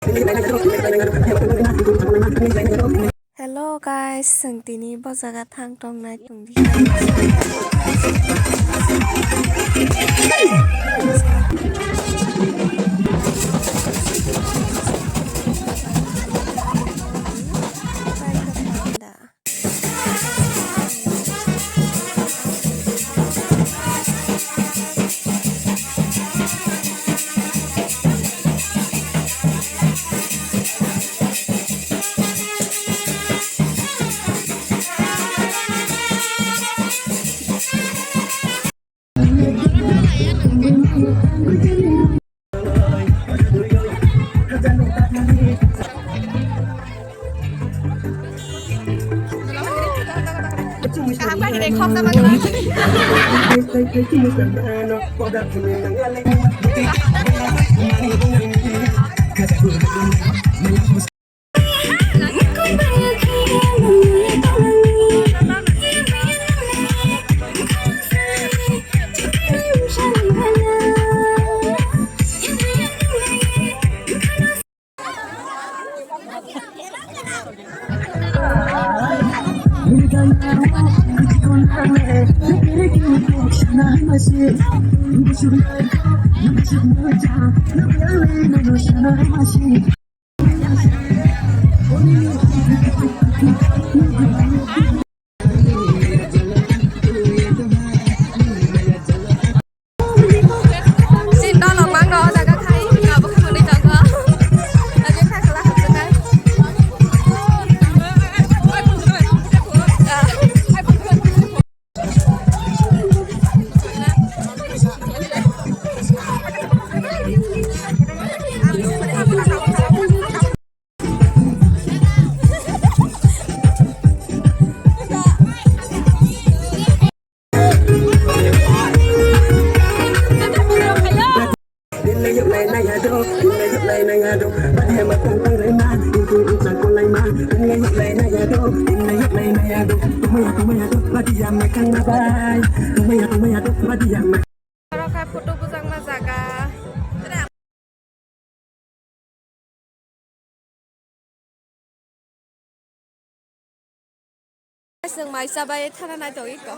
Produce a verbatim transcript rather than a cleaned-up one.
Hello guys, chwng tini bo jaga thang tongnai tongdi. Sin dolong mang no jaga khai, abo khai mani jaga. Lagi khai kala hapjakai. Oro khe photo bwjakma jaga. Chwng mai chabai thana naithok iko.